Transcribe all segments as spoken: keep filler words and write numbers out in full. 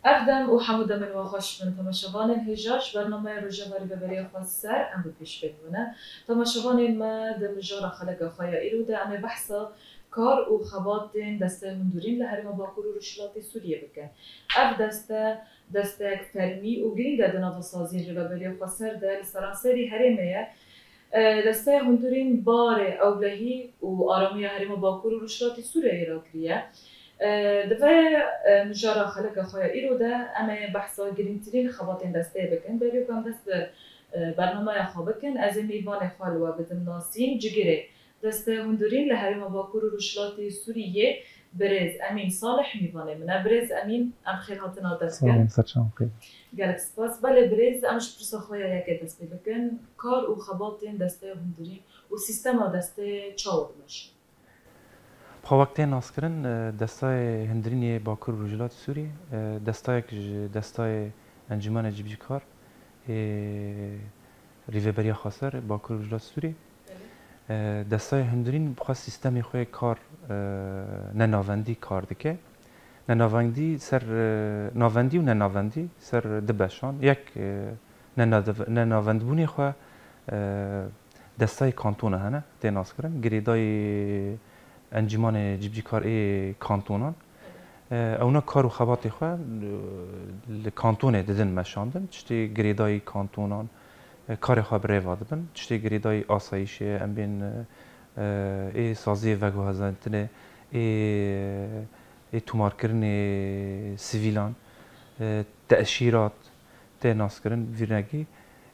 Ev dem û hemû demên we xweş bin temaşevanên hêja ji bernameya Rojeva Rêveberiya Xweser em bi pêş bên we ne. Temaşevanên me, di mijara xeleka xwe ya îro de em ê behsa kar û xebatên Desteya Hundirîn li Herêma Bakur û Rojhilatê Sûriyê bikin. Ev deste, desteyek fermî û girîng e di nava saziyên Rêveberiya Xweser de li seranserî herêmê ye. E, Desteya Hundirîn barê ewlehî û aramiya Herêma Bakur û Rojhilatê Sûriyeyê rakiriye. E, di vê, e, mijara xeleka xwe ya îro de em ê behsa girîngtirîn xebatên desteyê bikin. Berî ku em dest bi, e, bernameya xwe bikin, ez ê mêvanê xwe li we bidim nasîn. Cigirê Desteya Hundirîn li Herêma Bakur û Rojhilatê Sûriyê, birêz Emîn Salih mêvanê min e. Birêz Emîn, em xêr hatina te dikin. Sağ olun, ser çavan xêr. Gelek spas. Belê birêz, em ji pirsa xwe ya yekê dest pê bikin. Kar û xebatên Desteya Hundirîn û sîstema desteyê çawa dimeşin? Xwe wek tê naskirin, e, Destayê Hundirîn yê Bakur û Rojhilatê Sûriyê, e, destayek ji destayê Encûmenê Cîbicîkar ê Rêveberiya Xweser Bakur û Rojhilatê Sûriyê. Belê. E, Destayê Hundirîn bi xwe sîstemê xwe yê kar, e, nenavendî kar dike. Nenavendî ser, e, navendî û nenavendî ser du beşan. Yek, e, nenadev-, nenavendbûnê xwe, e, destayê kantona hene, tê naskirin. Girêdayî Encûmanê Cîbicîkar ê kantonan. E, ewna kar û xebatê xwe, e, li kantonê didin meşandin. Tiştê girêdayî kantonan, e, karê xwe bi rê ve dibin. Tiştê girêdayî asayîşê, em bên, e, ê saziyê veguhezandinê, ê, ê tomarkirinê sivîlan, e, teşîrat, tê naskirin vî rengî.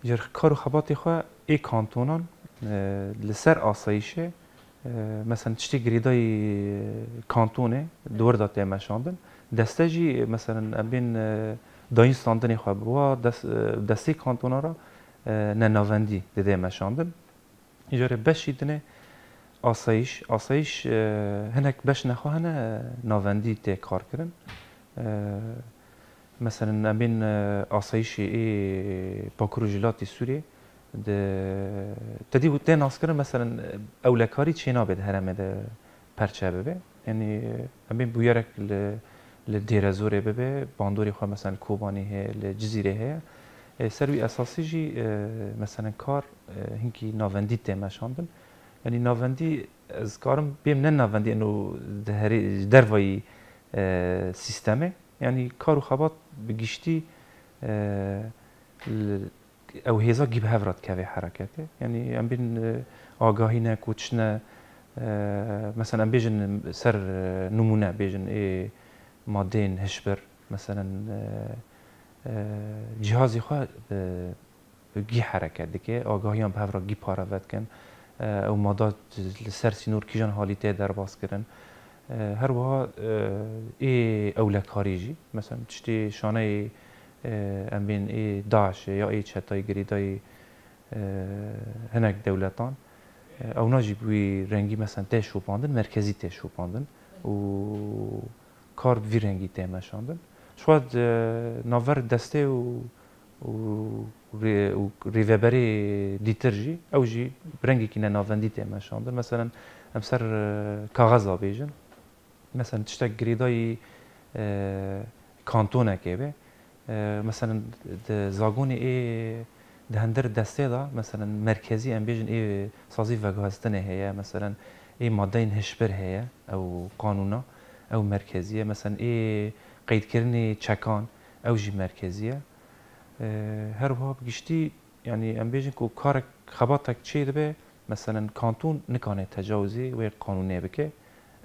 Ji kar û xebatê xwe ê kantonan, e, li ser asayîşê, e, mesela tiştê girêdayî kantonê di wir de tê meşandin. Deste jî, mesela em bên, e, dayîn standinê xwe bi wa des-, e, destê kantona re, e, nenavendî didê meşandin. Îcarê beşî dinê asayîş. Asayîş, e, hinek beş nexwe hene, e, navendî tê kar kirin. E, meselen, em bên, e, asayîşê ê Bakur û Rojhilatê Sûriyê di, te dî tê naskirin, meselen, ewlekarî çênabe di herêmê de perçe bibe. Yanî, em bên bûyerek li, li Dêrezorê bibe, bandorê xwe, meselen, li Kobanê heye, li Cizîrê heye. E, ser wî esasî jî, e, meselen, kar, e, hinkî navendî tê meşandin. Yanî navendî, ez karim bêm ne navendî, eno di herê-, ji dervayî, e, sîstemê. Yanî kar û xebat bi giştî, e, li, ew hêza gî bi hev re dikeve hereketê. Yanî em bên, e, agahî ne ku tişt ne, e, mesela em bêjin ser, e, nimûne bêjin ê madeyên hişbir, mesela, e, e, cihazê xwe, e, gî hereket dike, agahiyan bi hev re gî pareve dikin. E, ew mada li ser sînor kîjan halî tê derbas kirin. E, her wiha, e, ê ewlekarî jî, mesela tiştê şaneyê, e, em bên ê DAIŞê ya ê çetayê girêdayî, e, hinek dewletan, e, ewna jî bi wî rengî, mesela tê şopandin, merkezî tê şopandin û kar bi vî rengî tê meşandin. Ji xwe di navber destê û, û rê-, û rêveberê dîtir jî, ew jî bi rengekî nenavendî tê meşandin. Meselen, em ser, e, kaxeza bêjin. Meselen, tiştek girêdayî, e, kantonekê be. E, meselen, di zagonê ê di hindir destê de, meselen, merkezî, em bêjin, ê sazî veguhestinê heye, meselen, ê madeyên hişbir heye, ew qanûna, ew merkezî ye. Meselen, ê qeydkirinê çekan, ew jî merkezî ye. E, her wiha bi giştî, yanî, em bêjin ku karek, xebatek çê dibe, meselen, kanton nikane tecawizê wê qanûnê bike,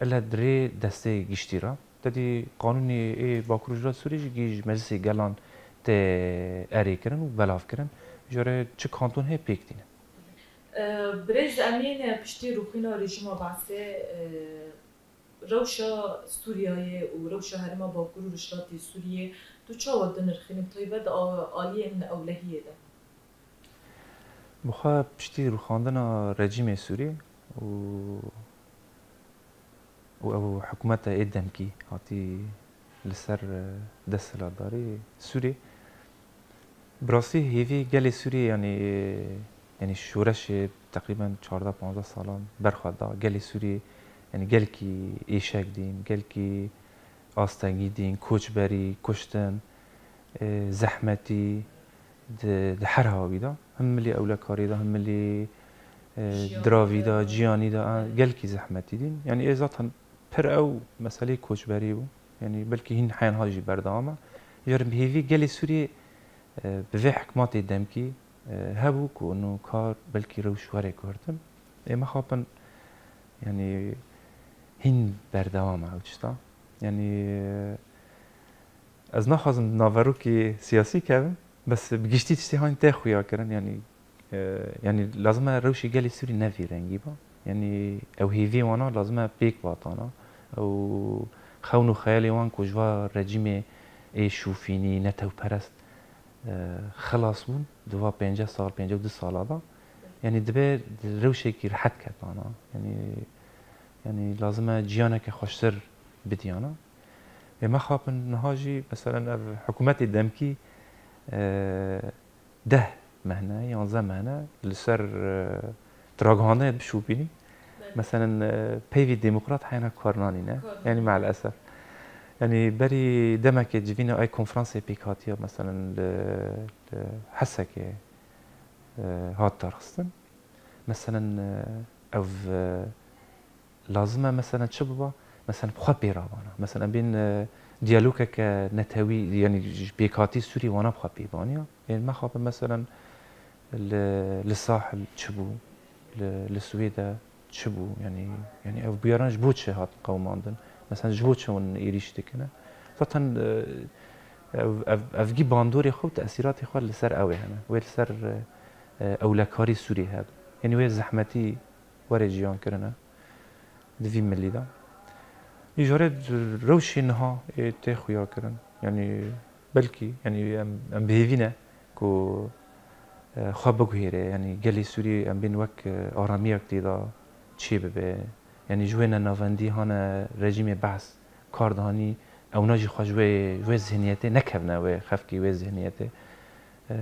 ele di rê destê giştî re. Te dî qanûnê ê Bakur û Rojhilat Sûriyê jî gî ji Meclisê Gelan tê erê kirin û belav kirin. Ji re çi kanton heye pêk tîne. E, Birêz Emîn, piştî rûxîna rejîma Beesê, e, rewşa Sûriyeyê û rewşa herêma Bakur û Rojhilatê Sûriyê, tu çawa dinirxînî, bi taybet a-, aliyên ewlehiyê de? Bi xwe piştî rûxandina rejîmê Sûrî û û ew hikûmeta ê demkî hatî li ser, e, desthilatdarî Sûrî. Bi rastî hêvî gelê Sûrî, yanî, yanî şoreşê teqrîben çardeh panzdeh salan berxwe da. Gelê Sûrî, yanî gelkî êşek dîn, gelkî astengî dîn, koçberî, kuştin, e, zehmetî di, di her hawî de, him milî ewlekarî de, him milî, e, Jiyanî de. diravî de, jiyanî de, a, gelkî zehmetî dîn. Yanî ê zaten pir ew meseleyê koçberî bû. Yanî belkî hîn heyan ha jî berdewam e. Ji ber hêvî gelê Sûriyê, e, bi vê hikmatê demkî, e, hebû ku û kar belkî rewş were guhertin. Ê mexapin, yanî hîn berdewam e ew tişta. Yanî, e, Ez naxwazim naverokê siyasî kevim, bes bi giştî tiştê han tê xuya kirin, yanî, e, yanî lazim e rewşê gelê Sûrî ne vî rengî ba. Yanî ew hêviyê wana lazim e pêk vatana. Ew xewn û xeyalê wan ku ji va recîmê ê şûfînî, netewperest, e, xilas bûn, di va pênceh sal, pênceh û du sala da. Yanî dibe di rewşekî rihet ketana. Yanî, yanî lazim e ciyaneke xweştir bidiyana. Ê mexapin niha jî, meselen, ev hikûmetê demkî, e, deh mehne, yanzdeh mehne li ser, e, ragihandinê bişopînî. Belê. Meselen, e, peyvê demokrat heyana kar nanîne. Kar nanîne. Yanî, me'lesef. Yanî, berî demekê civîna ay konferansê pêkhatiya, meselen, li, li Hesekê, e, hat darxistin. Meselen, e, ev, e, lazim e, meselen, çi biba? Meselen, bi xwe pê rabana. Meselen, em bên, e, diyalogeke netewî, yanî ji pêkhatî Sûrî wana bi xwe pê baniya. Ê mexabin, meselen, li, li Sahil çi bû? Li, li Swêde çi bû? Yanî, yanî ev bûyeran ji bo çi hat qewimandin? Meselen, ji bo çi hûn êrîş dikine? Zaten, e, ev, ev, evgî bandorê xwe û tesîratê xwe li ser ew ê hene. Wê li ser, e, e, ewlekarî Sûrî hebe. Yanî wê zehmetî were jiyan kirine di vî milî de. Îjarê rewşê niha ê tê xuya kirin. Yanî belkî, yanî em, em bi hêvî ne ku, e, xwe biguhêre. Yanî gelê Sûrî em bên wek, e, aramiyek tê de çê bibe. Yanî ji wê nenavendî hane rejîmê Behs kar dihanî, ewna jî xwe ji wê, ji wê zihniyetê nekevne wê xefkî wê zihniyetê. E,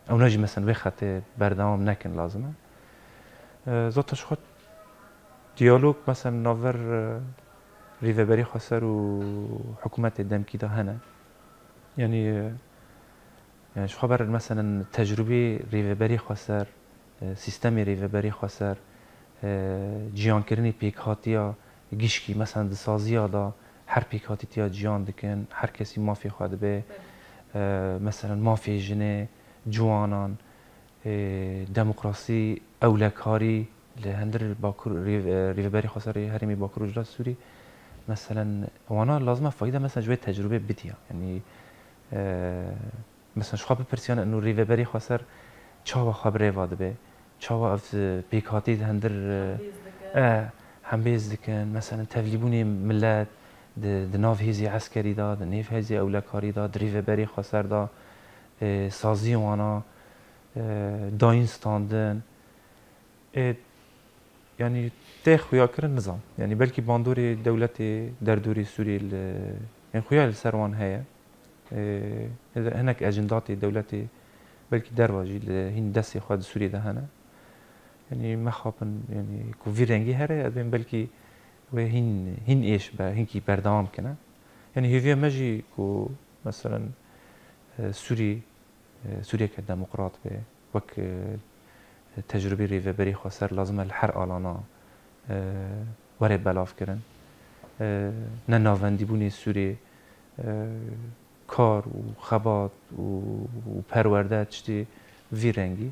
ewna jî, meselen, wê xetê berdewam nekin lazim e. E, zaten ji xwe diyalog, meselen, navber, e, Rêveberê Xweser û hikûmetê demkî de hene. Yanî, e, yanî ji xwe ber, meselen, tecrûbê Rêveberê Xweser, e, sîstemê Rêveberê Xweser, e, ciyankirinê pêkhatiya gişkî, meselen, di saziya de her pêkhatîtiya ciyan dikin, her kesî mafê xwe dibe. Belê. E, meselen, mafê jinê, ciwanan, e, demokrasî, ewlekarî li hundir Bakur, Rêv-, e, Rêveberê Xweserê Herêmê Bakur û Rojhilat Sûrî, meselen, wana lazim e fayda, meselen, ji wê tecrûbê bidiya. Yanî, e, Mesela, ji xwe bipirsiyan, eno Rêveberê Xweser çawa xwe bi rêva dibe? Çawa ev, e, pêkhatî di hundir, e, Hembêz dike. e, hembêz dikin? Mesela, tevlîbûnê milet di, di nav hêzê eskerî de, di nêv hêzê ewlekarî de, di Rêveberê Xweser de, e, saziyê wana, e, dayîn standin. Ê, yanî tê xuya kirin nizam. Yanî belkî bandorê dewletê derdorê Sûriyê li, yanî xuya li ser wan heye. Ê, hinek ecindatê dewletê belkî derva jî li hîn destê xwe di Sûriyê de hene. Yanî mexapin, yanî ku vî rengî here, ez bên belkî wê hîn, hîn êş be, hinkî berdewam kine. Yanî hêviya me jî ku, meselen, e, Sûrî e, Sûriyeke demokrat be, wek, e, tecrûbê Rêveberê Xweser lazim e li her alana, e, were belavkirin. E, nenavendîbûnê Sûriyê, e, kar û xebat û, û perwerde tiştê vî rengî.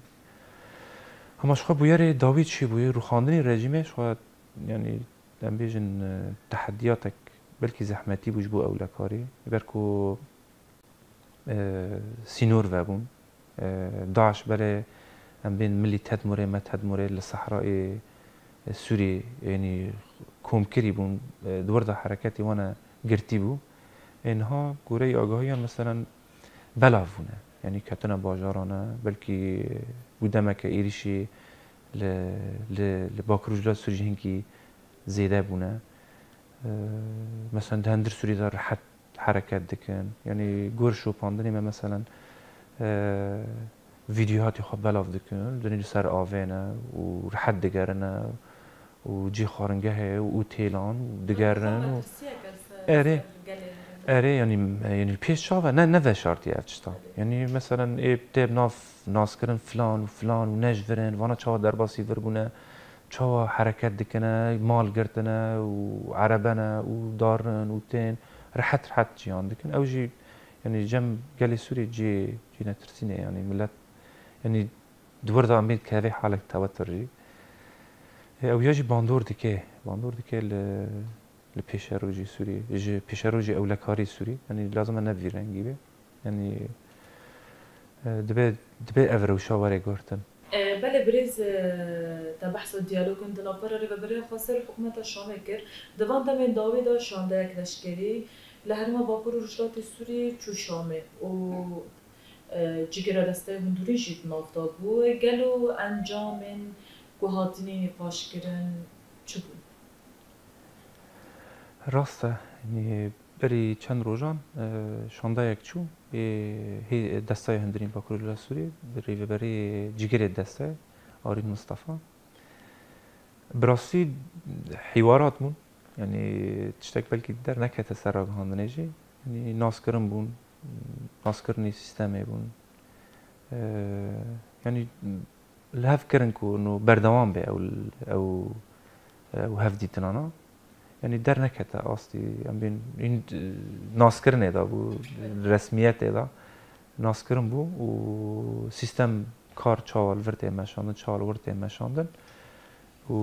Hema ji xwe bûyerê dawî çêbûyî, rûxandinê rejîmê ji xwe, yanî, em bêjin, e, tehediyatek belkî zehmetî bû ji bo ewlekarî. Ji ber ku e, sînor vebûn. E, DAIŞ belê em bên milî Tedmurê, me Tedmurê li sehrayê, e, Sûrî, yanî komkirî bûn, e, di wir de hereketê wan e girtî bû. Ê niha goreyê agahiyan, meselen, belav bûne. Yanî ketine bajaran e, belkî bû demeke êrîşî li, li, li Bakur û Rojhilat Sûrî jî hinkî zêde bûne. E, meselen, di hundir Sûrî de rihet hereket dikin. Yanî gor şopandinê me, meselen, e, vîdyohatê xwe belav dikin, dinê li ser avê ne û rihet digerine û cî xwaringehê û otêlan û digerin û Metirsiyeke li ser, Erê. ser gelê. Erê, yanî, yanî pêş çav e, ne, ne veşartî ev tişta. Yanî, meselen, ê tê nav naskirin filan û filan û ne ji vir in, vana çawa derbasî vir bûne, çawa hereket dikine, mal girtine û erebe ne û darin û tên, rehet rehet jiyan dikin. Ew jî, yanî, cem gelê Sûrî cê, cê netirsînê, yanî, milet, yanî, di wir de em bên kevê halek tewetur jî. Ew ya jî bandor dike, bandor dike li li pêşerojê Sûriyê, ji pêşerojê ewlekarî Sûrî, yanî lazim e ne bi vî rengî be. Yanî, e, dibe, dibe ev rewşa were guhertin. E, belê birêz, e, te behsa diyalogin di navbera rêveberiya xweser û hikûmeta Şamê kir. Di van demên dawî de şandeyek leşkerî li herêma Bakur û Rojhilatê Sûriyê çû Şamê û, e, cigera desteya hundirî jî di nav de bû. Gelo encamên ku hatine nîqaşkirin çi bûn? Rast e. Yanî berî çend rojan, e, şandeyek çû, ê, hê, desteya hundirîn Bakurê Rojhilatê Sûriyê, bi rêveberê cigirê desteyê, Arîn Mistefa. Bi rastî hîwarat bûn. Yanî tiştek belkî dernekete ser ragihandinê jî. Yanî naskirin bûn, naskirinê sîstemê bûn. E, yanî li hev kirin ku no berdewam be ew, ew, ew hevdîtinana. Yanî dernekete astî, em bên hîn, e, naskirinê de bû, resmiyetê de naskirin bû û sîstem kar çawa li vir tê meşandin, çawa li wir tê meşandin. Û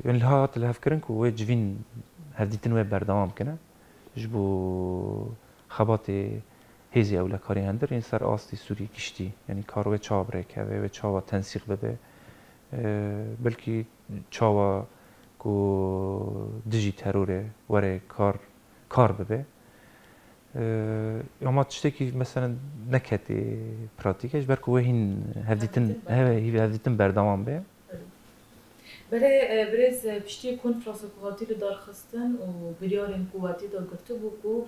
yanî li hat li hev kirin ku wê civîn hevdîtin wê berdewam kine. Ji bo xebatê hêzê ewlekarî hundir ên ser astî Sûrî giştî, yanî kar wê çawa bi rê keve, wê çawa tensîq bibe, e, belkî çawa ku dijî terorê were kar, kar bibe. E, ama tiştekî, meselen, neketê pratîke, ji ber ku wê hîn hevdîtin, hevdîtin berdewam be. Heve, hîn hevdîtin berdewam be. Belê, e, birêz, e, piştî konferansa ku hatî lidarxistin û biryarên ku we tê de girtibû ku,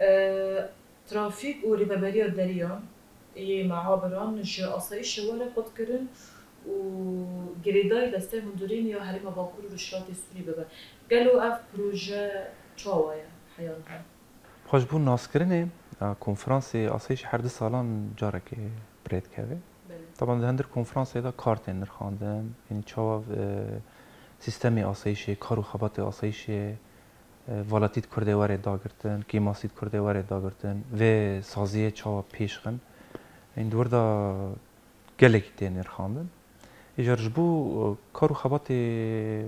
e, trafîk û rêveberiya deriyan yê meabiran ji asayîşê were qutkirin û girêdayî desteyê hundirîn ya Herêma Bakur û Rojhilatê Sûrî bibe. Gelo ev proje çawa ye heya niha? Xwe ji bo naskirinê, a, konferansê asayîşê her du salan carekê bi rê dikeve. Belê. Taban di hundir konferansê de kar tên nirxandin, yanî çawa, e, sîstemê asayîşê, kar û xebatê asayîşê, e, valatît Kurdê were dagirtin, kêmasît Kurdê were dagirtin, vê saziyê çawa pêş xin. Yanî di wir de gelekî tê nirxandin. Îcar ji bo, e, kar û xebatê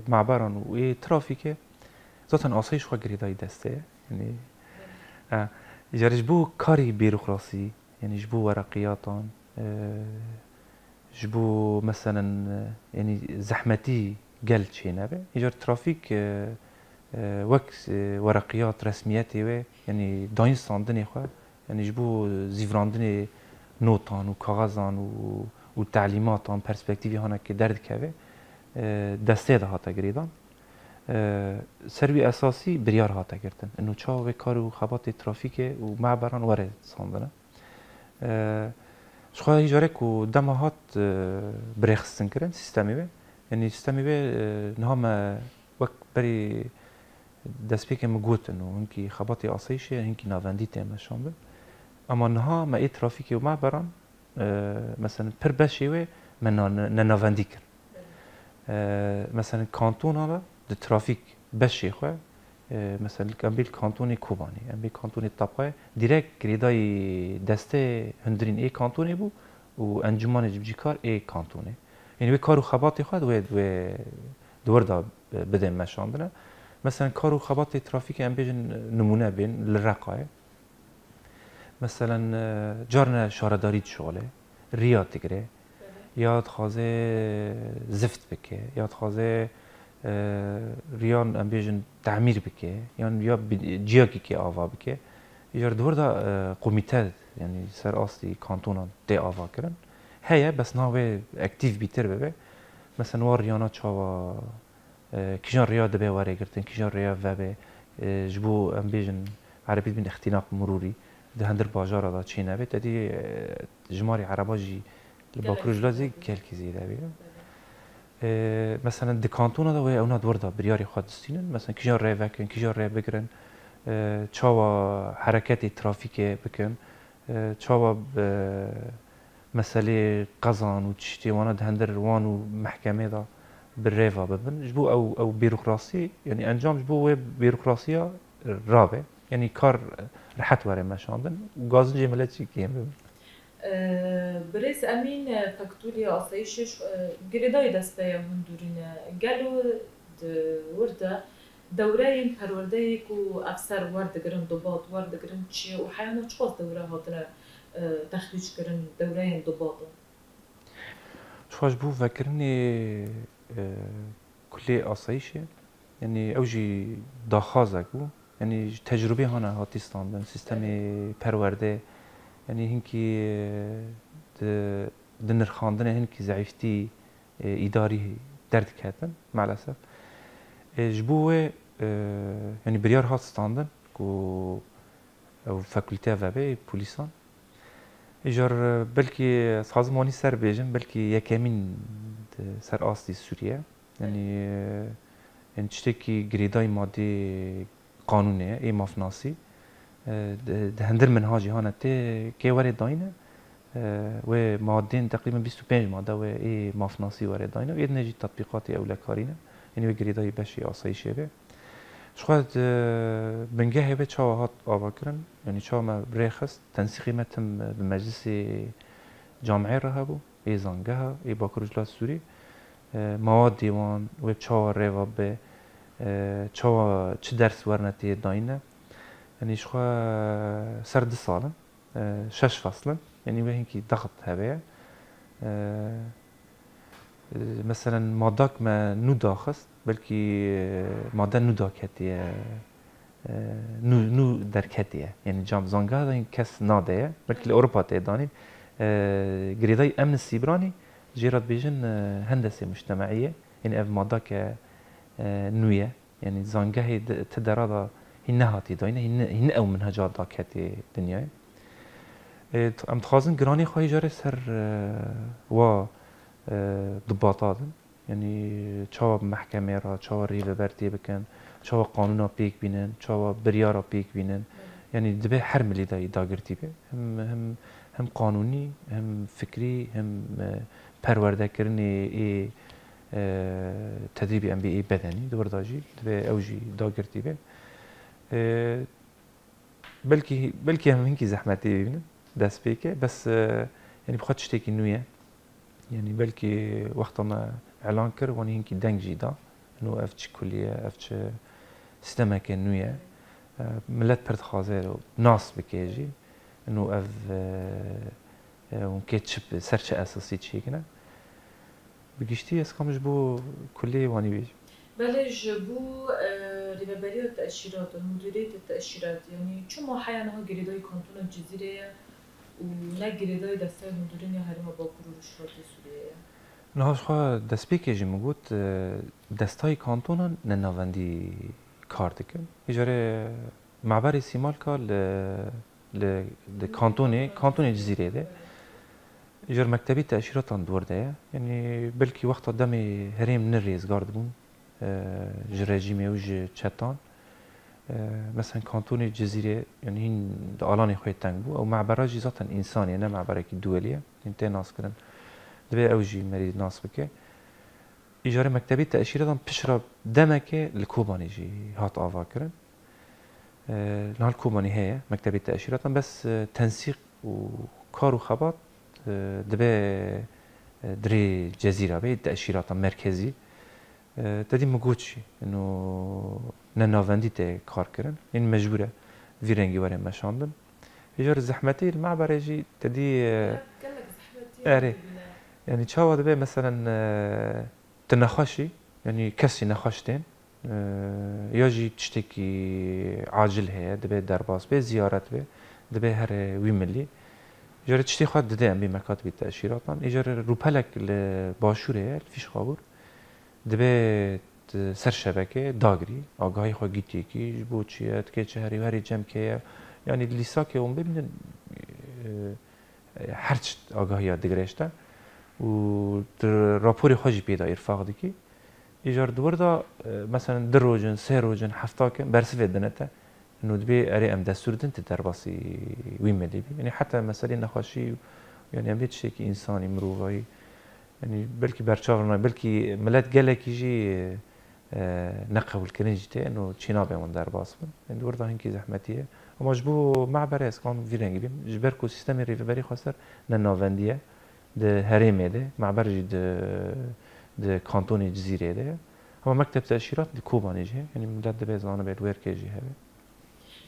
me'beran û ê trafîkê, zaten asayîş xwe girêdayî destê ye. Yanî, e, îcar ji bo karî bêrokrasî, yanî ji bo wereqiyatan, e, ji bo, meselen, e, yanî zehmetî gel çênebe. Îcar trafîk, e, e, wek, e, wereqiyat, resmiyetê wê, yanî dayîn standinê xwe, yanî ji bo zîvirandinê notan û kaxezan û, û telîmatan, perspektîvî hanekê derdikeve, e, destê de hate girêdan. E, ser wî esasî biryar hate girtin. Ino çawa vê kar û xebatê trafîkê û me'beran were sandine. E, ji xwe hî carek ku dema hat, e, birêxistin kirin sîstemê wê, yanî sîstemê wê, e, niha me wek berî destpêkê min gotin û hinkî xebatê asayîşê hinkî navendî tê meşandin. Ema niha me ê trafîkê û me'beran, e, meselen pir beşê wê me na-, ne navendî kir. E, meselen kantona de di trafîk beşê xwe, e, meselen em bê li kantonê Kobanê, em bê kantonê Tapayê, dîrek girêdayî destê hundirîn ê kantonê bû û encûmanê cibcîkar ê kantonê. Yanî wê kar û xebatê xwe di wê, di wê, di wir de, e, bidên meşandine. Meselen kar û xebatê trafîkê em bêjin, e, nimûne bên li Reqayê. Meselen, e, carine şaredarî dişole, riya digire, ya dixwaze zift bike, ya dixwaze, e, riyan em bêjin temîr bike, yan ya bi-, ciyakî ava bike. Îcar di wir de, e, komîte, yanî ser astî kantonan tê ava kirin. Heye, bes niha wê aktîf bîtir bibe. Meselen, wa riyana çawa E, kîjan rêya dibe were girtin, kîjan rêya vebe, e, ji bo, em bêjin, erebî dibin îxtînaq mirûrî, di hundir bajara de çênebe, te dî, e, jimarê ereba jî li Bakur Rojhilat zî gelkî zêde bî. E, meselen, di kantona de wê ewna di wir de biryarê xwe distînin, meselen, kîjan rê vekin, kîjan rê bigirin, E, çawa hereketê trafîkê bikin, e, çawa, e, meselê qezan û tiştê wana di hindir wan û mehkemê de bi rêva bibin. Ji bo ew, ew bîrokrasî, yanî encam ji bo wê bîrokrasiya rabe. Yanî kar rehet were meşandin û gazincê milet jî kêm bibin. Birêz Emîn, e, Fektûlî Asayîşê, e, girêdayî desteya hundirî ne. Gelo di wir de dewreyên perwerdeyê ku efser werdigirin, dubat werdigirin çi ye û heyana çiqas dewre hatine, e, texrîc kirin, dewreyên dubatan? Çiqas ji bo vekirinê, e, kulê asayîşê, yanî ew jî daxwazek bû. Yanî ji tecrûbê hane hatî standin, sîstemê perwerdê, yanî hinkî, e, di, di nirxandinê hinkî zeîftî, e, îdarî derdiketin, maalesef. E, ji bo wê, e, yanî biryar hat standin ku ew fakulte vebe polîsan. Îcar, e, belkî ez dixwazim wanî ser bêjim, belkî yekemîn di ser astî Sûriye. Yanî, e, yanî tiştekî girêdayî madê qanûnê ye, ê mafnasî. E, di, di hindir minhacî hane tê kê were dayîne, e, wê madên teqrîben bîst û pênc made wê ê mafnasî were dayîne. Ê dinê jî tatbîqatê ewlekarî ne. Yanî wê girêdayî beşê asayîşê be. Ji xwe di bingehê ve çawa hat avakirin, yanî çawa me rêxist, tensîqê me tim bi meclisê camiê re hebû, ê zangeha, ê Bakur û Rojhilat Sûrî, e, mawadê wan wê çawa rêva be, e, çawa çi ders werne tê dayîne. Yanî ji xwe ser du sal in, e, şeş fesl in, yanî wê hinkî daxit hebe ye. E, Meselen, madak me nû daxist, belkî, e, made nû daketiye, e, nû, nû derketiye. Yanî cam zanga da kes nadeye, belkî li Ewropa tê danîn. E, girêdayî Amnesty Sîbranî jê re dibêjin, e, hendese mujtemeî ye. Yanî ev madake, e, nû ye. Yanî zangehê di, ti dera de hîn nehatî dayîne, hîn ne, hîn ne ew minheca daketê dinyayê. E, t-, em dixwazin giranê xwe jî jare ser, e, wa, e, dibata din. Yanî çawa bi mehkemê re, çawa rêveber tê bikin, çawa qanûna pêk bînin, çawa biryara pêk bînin. Yanî dibe her milî de dagirtî be. Hem, hem, hem qanûnî, hem fikrî, hem, e, perwerdekirinê ê, e, tedrîbê em bê ê bedenî, di wir de jî dibe ew jî dagirtî be. E, belkî, belkî em hinkî zehmetê bibînin, destpêkê, bes, e, yanî bi xwe tiştekî nû ye. Yanî belkî wexta me elan kir, wanî hinkî deng jî da. Ino ev çi kulî ye, ev çi sîstemeke nû ye. E, milet pir dixwaze nas bike jî. Ino ev, e, e, hûn kê çi, ser çi esasî çêkine. Bi giştî ez kam ji bo kulê wanî bêjim. Belê ji bo, e, rêveberiya teşîrat, mudîriyetê teşîrat, yanî çima heya niha girêdayî kantona Cizîrê ye û ne girêdayî desteyê hundirîn ya Herêma Bakur û Rojhilatê Sûriyê ye? Niha ji xwe destpêkê jî min got, e, destayî kantonan ne navendî kar dikin. Îcarê Meberê Sîmalka li, li, li kantonê, kantonê Cizîrê de. Îcar mektebî teşîratan di wir de ye. Yanî belkî wexta demê herêm ne rêzgar dibûn, e, ji rejîmê û ji çetan. E, meselen kantonê Cizîrê, yanî hîn di alanê xwe teng bû. Ew mebera jî zaten însanî ye, ne meberekî duwelî ye. Hîn tê naskirin. Divê ew jî merî nas bike. Îcarê mektebî teşîratan pişra demeke li Kobanê jî hat avakirin. E, niha li Kobanê heye mektebê teşîratan, bes, e, tensîq û kar û xebat, e, dibe, e, dirê Cezîra be, teşîrata merkezî. E, te dî min got jî, ino ne navendî tê kar kirin. Ên mecbûr e vî rengî were meşandin. Îcar zehmetê li meberê jî te dî, e, Gelek zehmetî erê. Dibîne. Yanî çawa dibe, meselen, e, tu nexweş î, yanî kesî nexweş tên, e, ya jî tiştekî acil heye, dibe derbas bê, ziyaret bê, dibe here wî milî. Îcarê tiştê xwe dide em bê mekatibî teşîratan. Îcarê rûpelek li başûrê ye, li Fîşxabûr. Dibe tu ser şebeke dagirî, agahî xwe gîtî kî, ji bo çi ye, tu kê çi herî, herî cem kê ye. Yanî lîsakê hûn bibînin, e, her çi agahiya digirêşte û tu raporê xwe jî pê de îrfaq dikî. Îcar di wir de, e, meselen du roj in, sê roj in, hefta ke bersivê dine te. Nû dibê erê em destûr din tu derbasî wî milî bî. Yanî heta meselê nexweşî, yanî em bê tiştekî însanî, mirovayî, yanî belkî berçav nayê, belkî milet gelekî jî, e, neqebûlkirin jî tê, nû çênabe wan derbas bin. Yanî di wir de hinkî zehmetî ye. Ama ji bo mehberê ez kanim vî rengî bîm. Ji ber ku sîstemê rêveberî xwe ser ne navendî ye. Di herêmê de, mehber jî di, di kantonê Cizîrê de ye. Ama mekteb teşîrat di Kobanê jî heye. Yanî milet dibe zanibe li Wêrkê jî hebe.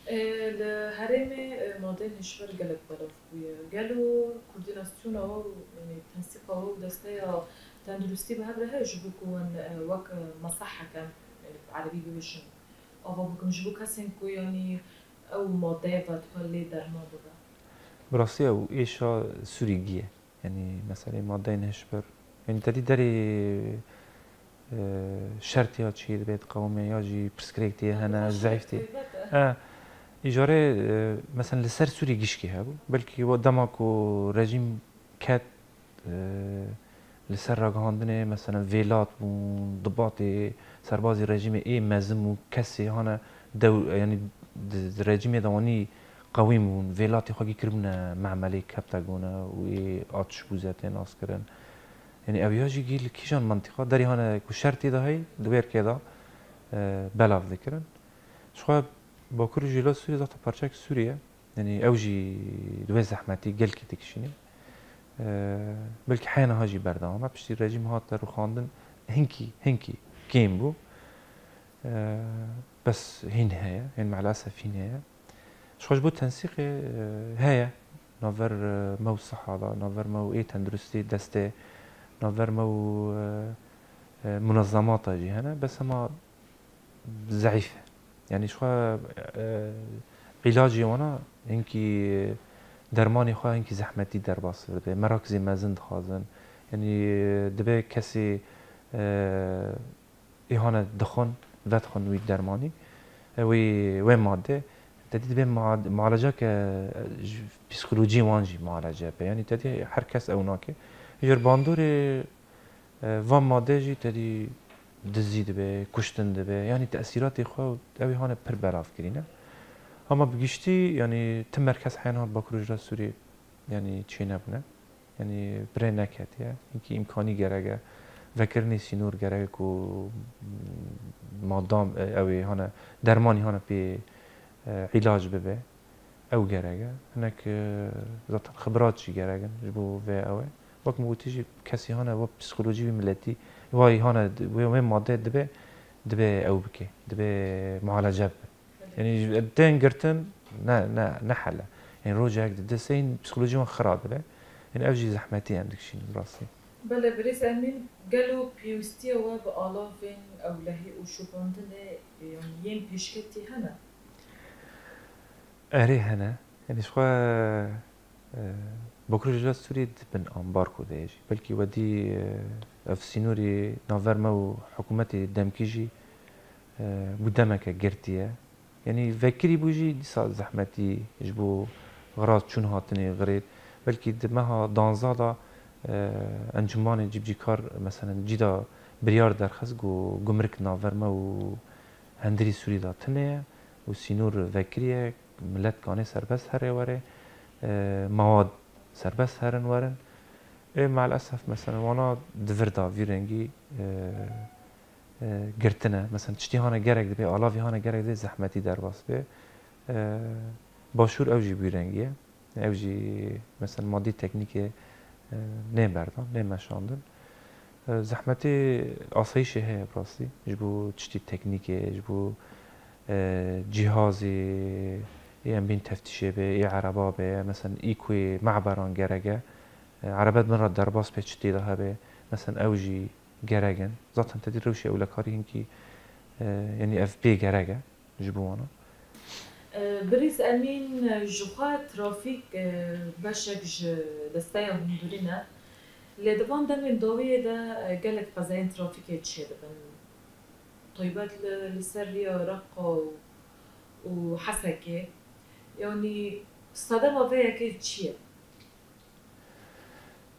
E, li herêmê, e, madeyên hişbir gelek belav bûye. Gelo koordînasyona we û, yanî tensîqa we û desteya tenduristî bi hev re heye ji bo ku wan, e, wek, e, meseheke, e, bi erebî bibêjin, ava bikin ji bo kesên ku, yanî ew madeyê vedixwe lê derman bibe? Bi rastî ew êşa Sûrî giye. Yanî meselê madeyên hişbir. Yanî te dî derê, e, şertê ya çêdibe, diqewime ya jî pirsgirêk tê hene, zehîf tê. Taybet e. E, îcarê, e, mesela li ser Sûrî gişkî hebû. Belkî we dema ku rejîm ket, e, li ser ragihandinê, mesela vêlat bûn, dibatê serbazî rejîmê ê mezin bûn, kesê hane dew-, yanî di, di rejîmê de wanî qewîm bûn, vêlatê xwe kî kiribûne memelê keptegone û ê atişbûze tê naskirin. Yanî ew ya jî gî li kîjan mentiqa derî hane ku şer tê de heyî, di wê rikê de, e, belav dikirin. Jixwe Bakur û Rojhila Sûriyê zaten parçeyek Sûriyê ye. Yanî ew jî di wê zehmetî gelkî dikişîne. E, belkî heya niha jî berdewam e. Piştî rejîm hate rûxandin hinkî, hinkî kêm bû. E, bes hîn heye, hîn meelesef hîn heye. Jixwe ji bo tensîqê, e, heye. Navber, e, me û siha de, navber me û ê tenduristî destê, navber me û, e, e, munezemata jî hene. Bes hema zeîf e. Yanî jixwe, e, îlacê wana hinkî dermanê xwe hinkî zehmetî derbas dibe. Merakizê mezin dixwazin. Yanî dibe kesê, e, ê hane dixwin, vedixwin wî dermanî, e, wî, wê madde, te dî dibe ma-, mualece ke, e, ji psîkolojiyê wan jî mualece be. Yanî te dî her kes ew nake. Ji bandorê, e, van madde jî te dî dizî dibe, kuştin dibe. Yanî tesîratê xwe ew ê hane pir belav kirîne. Ama bi giştî, yanî tim merkez heya niha Bakur Rojhila Sûriyê, yanî çênebûne. Yanî bi rê neketiye. Hinkî îmkanî gerek e. Vekirinê sînor gerek e ku, mm, madam, e, ew ê hane dermanî hane pê, e, îlac bibe. Ew gerek e. Hinek, e, zaten xibrat jî gerek in ji bo vê ew e. Wek min gotî jî kesî hane wek psîkolojî wî miletî, wayî hane wê, wê madde dibe, dibe ew bike, dibe mualece bibe. Yanî ji, tên girtin ne, ne, ne hel e. Yanî rojek di du sê hîn psîkolojî wan xira dibe. Yanî ev jî zehmetî em dikişînin bi rastî. Belê, birêz Emîn, gelo pêwîstiya we bi alavên ewlehî û şopandinê, yanî yên pêşketî hene? Erê hene. Yanî jixwe, e, Bakur Rojhila Sûriyê di bin ambargo de ye jî. Belkî wedî, e, ev sînorê navber me û hikûmetê demkî jî, e, bû demeke girtî ye. Yanî vekirî bû jî dîsa zehmetî ji bo xiraz çûn hatinê xirêt. Belkî di meha danzdeh de, e, encûmanê cîbicîkar, meselen, cî de biryar derxist ku gumrik navber me û hundirî Sûrî de tune ye û sînor vekirî ye, milet kanê serbest herê were, e, mewad serbest herin werin. Ê, meelesef, meselen, wana di vir de vî rengî, e, e, girtine. Meselen, tiştî hane gerek dibe, alavî hane gerek dibe, zehmetî derbas be. E, Başûr ew jî bi wî rengî ye. Ew jî, meselen, madî teknîkê, e, nê berdan, nê meşandin. E, zehmetê asayîşê heye bi rastî. Ji bo tiştî teknîkê, ji bo, e, cîhazê, ê em bên teftîşê be, ê ereba be, meselen, î ku ê mehberan gerek e, e, erebe di bin re derbas be, çi tê de hebe, meselen, ew jî gerek in. Zaten te dî rewşê ewlekarî hinkî, e, yanî ev pê gerek e ji bo wana. E, Birêz Emîn, e, ji xwe trafîk, e, beşek ji desteya hundirî ne. Lê di van demên dawiyê de, e, gelek qezayên trafîkê çêdibin. Taybet li, li ser riya Reqa û, û Hesekê. Yanî sedema vê yekê çi ye?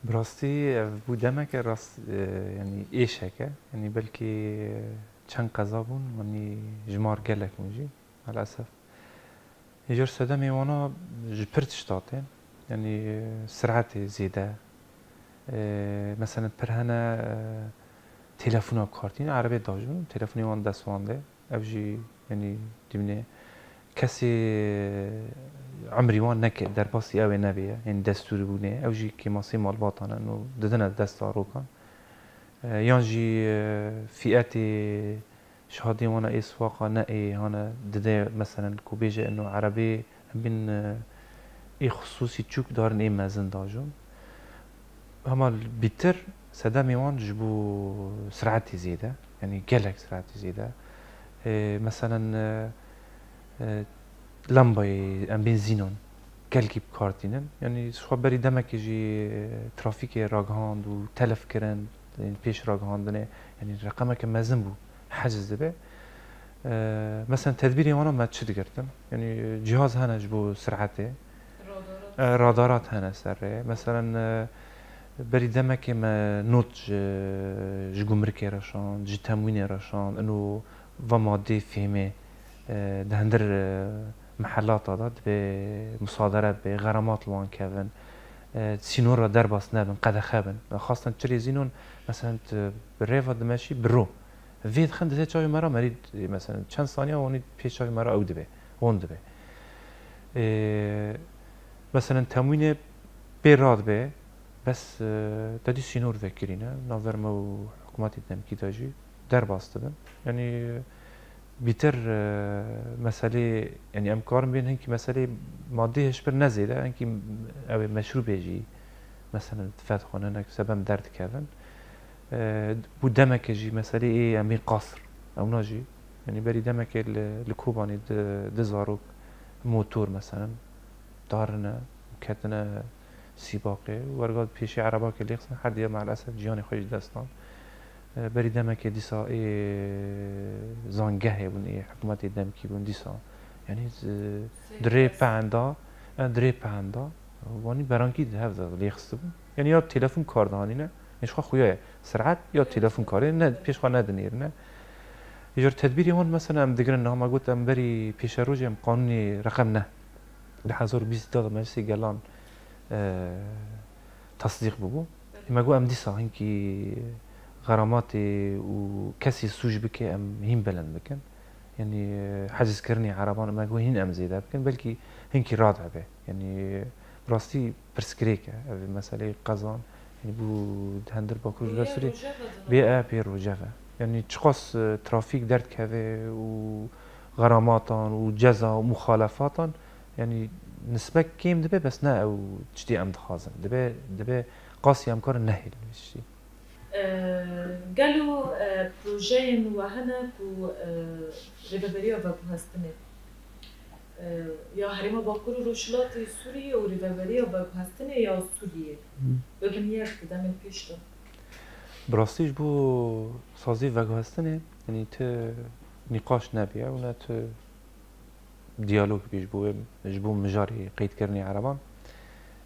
Bi rastî ev bû demeke rast, e, yanî êşek e. Yanî belkî, e, çend qeza bûn, yanî jimar gelek bûn jî. Meelesef. Hêjar sedemê wana ji pir tişta tên. Yanî, e, siretê zêde. E, meselen, pir hene, e, telefona bi kar tînin, erebê dajin, telefonê wan dest wan de. Ev jî, yanî, dimne kesê, e, emrî wan neke, derbasî ew ê nebê ye. Yanî, destûrî bûne. Ew jî kêmasê malbatan in û didine dest zarokan. E, yan jî, e, fîetê şahidên wana ê siwaqa ne ê hane dide, meselen, ku bêje ino erebê em bên, e, ê xisûsî çûk darin ê mezin dajon. Hema bîtir sedemê wan ji bo siretê zêde, yanî gelek siretê zêde. E, meselen, e, e, lembayê em bên zînon gelkî bi kar tînin. Yanî ji xwe berî demekê jî, e, trafîkê ragihand û telef kirin, yanî pêş ragihandinê, yanî reqemeke mezin bû, heciz dibe. E, meselen, tedbîrê wana me çi digirtin? Yanî cihaz hene ji bo siretê. Radarat. E, radarat hene ser rê. Meselen, e, berî demekê me not ji, ji gumrikê re şand, ji temwînê re şand, ino va madê fêmê, e, di hindir, e, mehelata de dibe musadere bibe, xeramat li wan kevin, e, sînor re derbas nebin, qedexe bin. Xastan çirê zînon, meselen, tu bi rêva dimeşî, bi ro. Vê dixin dizê çavê me re merî, meselen, çend saniya wanî pêş çavê me re ew dibe, wan dibe. E, meselen, temwînê pê radibe, bes, e, te dî sînor vekirîne, navber me û hikûmetê demkî de jî derbas dibin. Yanî, bîtir, e, meselê, yanî em karin bên hinkî meselê madî hişbir ne zêde, hinkî ew ê meşrûbê jî, meselen, tifet xwe hinek sebem derdikevin. E, bû demeke jî meselê ê em bên qasr. Ewna jî, yanî berî demekê li, li Kobanê di, di zarok motor, meselen, darine, ketine sîbaqê, werga pêşî erebakê lêxistin, her diya meelesef ciyanê xwe ji dest dan. E, berî demekê dîsa ê zangehê bûn, ê hikûmetê demkî bûn dîsa. Yanî, e, di rê pehenda, e, di rê pehenda, wanî berankî di hev de lêxistibûn. Yanî ya telefon kar dihanîne, yanî ji xwe xuya ye. Siret ya telefon karê ne, pêş xwe nedinêrine. Ji tedbîrê wan mesela em digirin, niha me got em berî pêşerojê em qanûnê reqem ne. Di hezar û bîst de Meclisê Gelan, e, tasdîq bûbû. Me got em dîsa hinkî xeramatê û kesî sûc bike em hîn bilind bikin. Yanî, e, hecizkirinê ereban me got hîn em zêde bikin, belkî hinkî radibe. Yanî, bi rastî pirsgirêk e. Ev meseleyê qezan, yanî bû di hindir Bakur û Rojava Sûriyê bê e, pê rojeve. Yanî çiqas, e, trafîk derdikeve û xeramatan û ceza û muxalefatan, yanî nisbek kêm dibe, bes ne ew tiştê em dixwazin. Dibe, dibe qasî em karin nehêlin vê tiştî. E, gelo, e, projeyên we hene ku, e, Rêveberiya Veguhestinê, e, ya Herêma Bakur û Rojhilatê Sûriyê û Rêveberiya Veguhestinê ya Sûriyê bibin yek di demên pêş de? Bi rastî ji bo sazî veguhestinê, yanî ti nîqaş nebiye û ne ti diyalog bî ji bo wê, ji bo mijarê qeydkirinê ereban.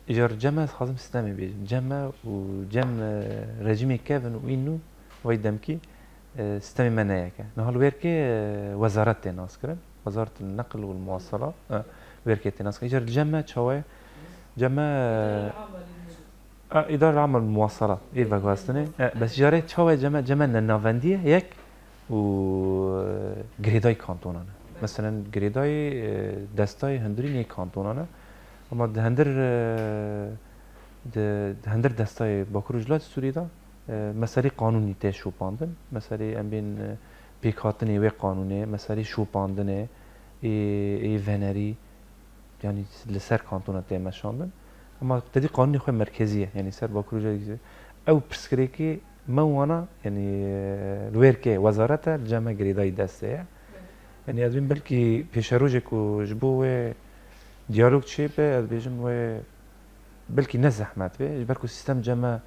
Îcar cem me, ez dixwazim sîstemê bêjim. Cem me û cem, e, rejîmê kevin û î nû, vay demkî, e, sîstemê me ne yek e. Niha li wê yekê, e, wezaret tê naskirin. Wezaret neql û muwasela, e, wê yekê tê naskirin. Îcar cem me çawa ye? Cem me, e, A, îdare amel muwasala, ê veguhestinê. E, bes îdare çawa cem me, cem me ne navendî ye, yek û, e, girêdayî kantonan e. Meselen, girêdayî, e, destayê hundirîn ê kantonan e. Ama di hindir, e, di, di hindir destayê Bakur û Rojhilatê Sûriyê de, e, meselê qanûnî tê şopandin. Meselê em bên, e, pêkhatinê wê qanûnê, meselê şopandinê, ê, ê venerî, yanî li ser kantona tê meşandin. Ema te dî qanûnê xwe merkezî ye, yanî ser Bakur û Rojhilatê. Ew pirsgirêkê me wana, yanî, e, li wê yekê wezaret e, li cem me girêdayî destê ye. Yanî ez bîm belkî pêşerojê ku ji bo wê diyalog çêbe, ez bêjim wê belkî ne zehmet be, ji ber ku sîstem cem me,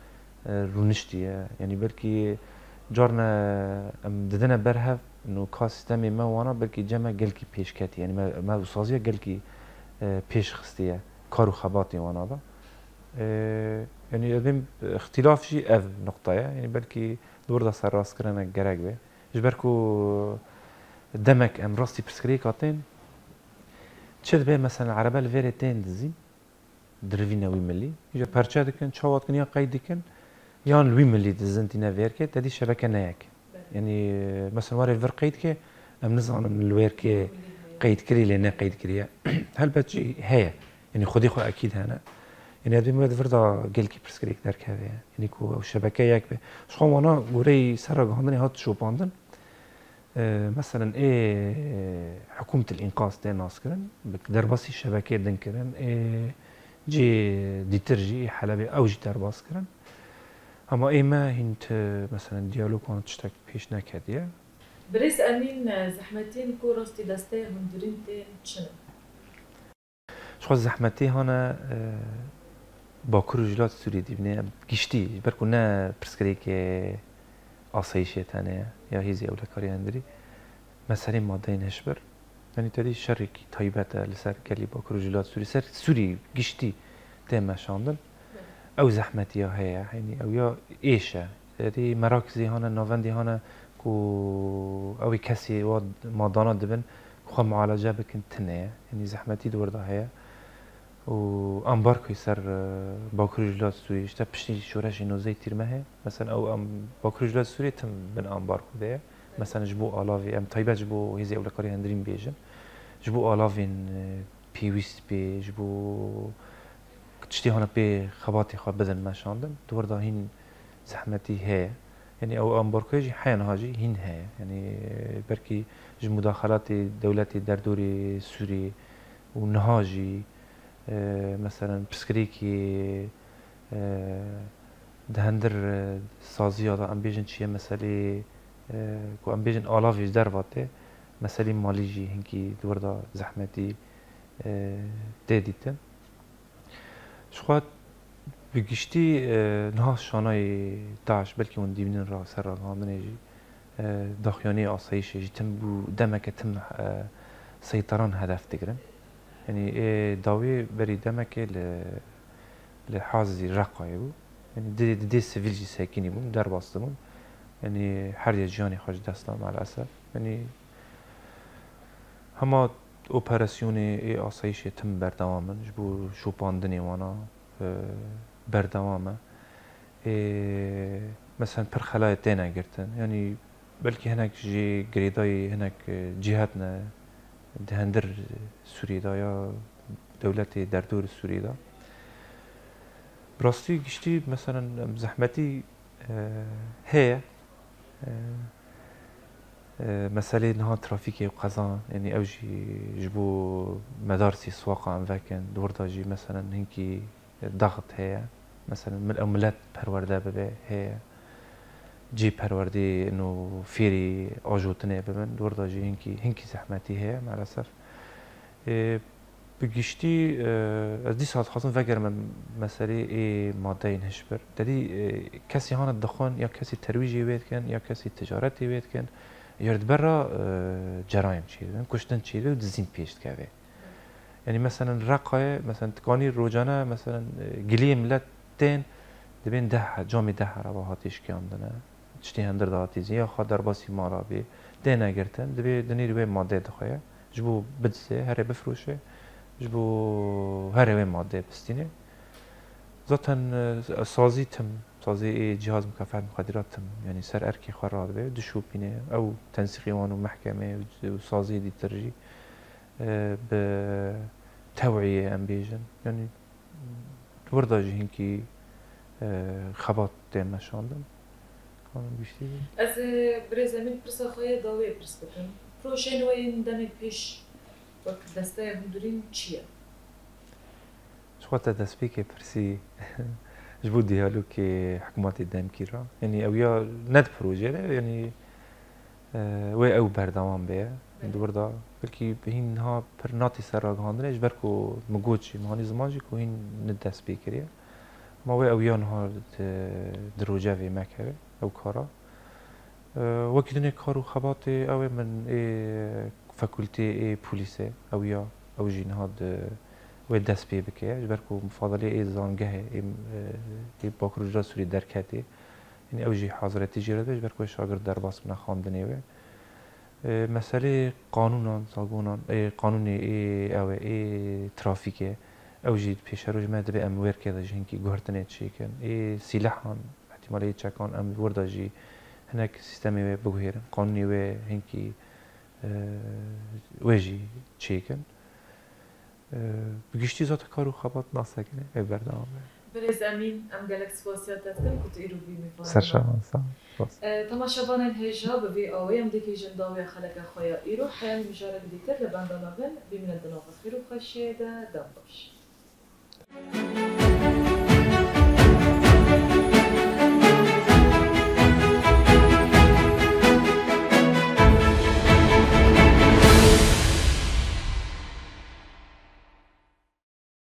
e, rûniştiye. Yanî belkî carna em didine ber hev, nû ka sîstemê me wana belkî cem me gelkî pêş ketiye. Yanî me, me û saziya gelkî, e, pêş xistiye kar û xebatê wana da. E, yanî ez bêm, ixtîlaf jî ev nuqta ye. Yanî belkî li wir de serrastkirine gerek be. Ji ber ku demek em rastî pirsgirêka tên, Çi dibe, mesela, erebe li vêrê tên dizîn, dirivîne wî milî. Ji perçe dikin, çawa dikin, ya qeyd dikin, yan li wî milî dizin tîne vêrkê, te dî şebeke ne yek. Yanî, mesela, warê vir qeyd ke, em nizanin li wêrkê qeyd kirî lê ne qeyd kiriye. Helbet jî heye. Yanî xwedî xwe ekîd hene. Yanî ez bêjim vir da gelkî pirsgirêk derkeve. Yanî ku ew şebeke yek be. Ji xwe wana goreyî ser ragihandinê hat şopandin. E, meselen ê hikûmetil înqaz tê naskirin, bi derbasî şebekê din kirin, ê cê dîtir jî, ê Helebê ew jî derbas kirin. Hema ê me hîn ti, meselen, diyalog wan tiştek pêş neketiye. Birêz Emîn, e, zehmetiyên ku rastî desteya hundirîn tên çi ne? Ji xwe zehmetî hane, e, Bakur û Jilat Sûriyê dibîne, em giştî, ji ber ku ne pirsgirêkê asayîşê tenê ye, ya hêzî ewlekarî hundirî, meselê madeyên hişbir. Yanî te dî şerekî taybet e li ser gelî Bakur û Jilat Sûrî, ser Sûrî giştî tê meşandin. Ew zehmetiya heye, yanî ew ya êş e. Te dî merakizê hane, navendê hane ku ew ê kesê wa madana dibin, ku xwe mualece bikin, tune ye. Yanî zehmetî di wir de heye. Û ambargoyê ser, e, Bakurê Rojhilat Sûriyê, ji te piştî şoreşê nozdehê Tîrmehê, mesela ew em, Bakurê Rojhilat Sûriyê tim bin ambargo de ye. Mesela ji bo alavê, em taybet ji bo hêzê ewlekarî hundirîn bêjin, ji bo alavên, e, pêwîst bê, ji bo tiştê hana pê xebatê xwe bidin meşandin, di wir de hîn zehmetî heye. Yanî ew ambargoyê jî heya niha jî hîn heye. Yanî, e, belkî ji mudaxelatê dewletê derdorê Sûriyê û niha jî, e, meselen, pirsgirêkî, e, di hundir, e, saziya de, em bêjin çi ye, meselê, e, ku em bêjin alavê ji derve tê, meselê malî jî hinkî di wir de zehmetî, e, tê dîtin. Ji xwe bi giştî, e, niha şanayê DAIŞ, belkî hûn dibînin ra-, ser ragihandinê jî, e, daxuyaniyê asayîşê jî tim bû, demeke tim, e, seyteran hedef digirin. Yanî ê dawî berî demekê li, li hazî Reqayê bû. Yanî di, di dê sivîl jî sekinî bûn, derbas dibûn. Yanî her yek jiyanê xwe ji dest da, maalesef. Yanî hema operasyonê ê asayîşê tim berdewam in, ji bo şopandinê wana, e, berdewam e. Ê, mesela pir xelayê têne girtin. Yanî belkî hinek jî girêdayî hinek, e, cîhat ne di hundir Sûriyê de ya dewletê derdor Sûriyê de. Bi rastî giştî, mesela, em zehmetî, e, heye. E, e, meselê niha trafîkê û qezan, yanî ew jî ji bo medarsî siwaqa em vekin, di wir de jî, mesela, hinkî daxit heye. Mesela, mil-, ew milet perwerde bibe heye. Cê perwerdê û fêrî ajotinê bibin, di wir de jî hinkî, hinkî zehmetî heye, maalesef. Ê, bi giştî, e, ez dîsa dixwazim vegerim meselê ê madeyên hişbir. Te dî, e, kesî hane dixwin, ya kesî terwîjê wê dikin, ya kesî ticaretê wê dikin. Ya di ber re, e, cerayim çêdibin, kuştin çêdibe û dizîn pêş dikeve. Yanî, meselen, Reqayê, meselen, tikanî rojane, meselen, e, giliyê milet tên, dibên deh he-, camê deh heraba hatî şikiyandine. Tiştê hundir de hatî zî, ya xwe derbasî mala bê, têne girtin, dibê dinêrî wê madeyê dixwe ye. Ji bo bidizê, herê bifroşê, ji bo herê wê madeyê bistînê. Zaten, e, sazî tim, sazî ê cihaz mukafehet muxadirat tim, yanî ser erkê xwe radibe, dişopîne, ew tensîqê wan û mehkemê û, û saziyê dîtir jî, e, bi tewiyê em bêjin. Yanî di wir de jî hinkî, e, xebat tê meşandin. Kanim giştî bî? Ez, e, birêz Emîn pirsa xwe yê dawiyê pirs bikim. Proşên we yên demê pêş wek desteya hundirîn çi ye? Ji xwe te destpêkê pirsî ji bo diyalogê hikûmetê demkî re. Yanî ew ya ne di projeyê de, yanî, e, wê ew berdewam bê. Belê. Di wir de belkî hîn niha pir natî ser ragihandinê, ji ber ku min got jî, min hanî ziman jî ku hîn ne dest pê kiriye. Ma wê ew ya niha di, di rojevê me keve, ew kara. E, wekî dinê kar û xebatê ew ê min ê fakultê ê polîsê, ew ya, ew jî niha di wê dest pê bike, ji ber ku mufadalê ê zangehê, ê, ê Bakur Rojhilat Sûriyê derketê. Yanî ew jî haziretî jê re dibe, ji ber ku wê şagirt derbas bine xwendinê wê. E, meselê qanûnan, salbonan, ê qanûnê ê ew e, ê trafîkê, ew jî pêşeroj me dibe em wê rikê de jî hinkî guhertinê çêkin. Ê sîlehan, îhtîmalê ê çekan em li wir de jî hinek sîstemê wê biguhêrin. Qanûnê wê hinkî, e, wê jî çêkin. E, bi giştî zaten kar û xebat nas nekine, ev berdewam be. Birêz Emîn, em gelek spasiya te dikin ku tu îro bûyî mêvanê me. Serşavan, sağ ol. Spas. E, temaşevanên hêja, bi vî awê em digihîjin dawiya xeleka xwe ya îro. Heya nî mijarek dîtir li benda me bin, bimînin di nava xêr û xweşiyê de, dem baş.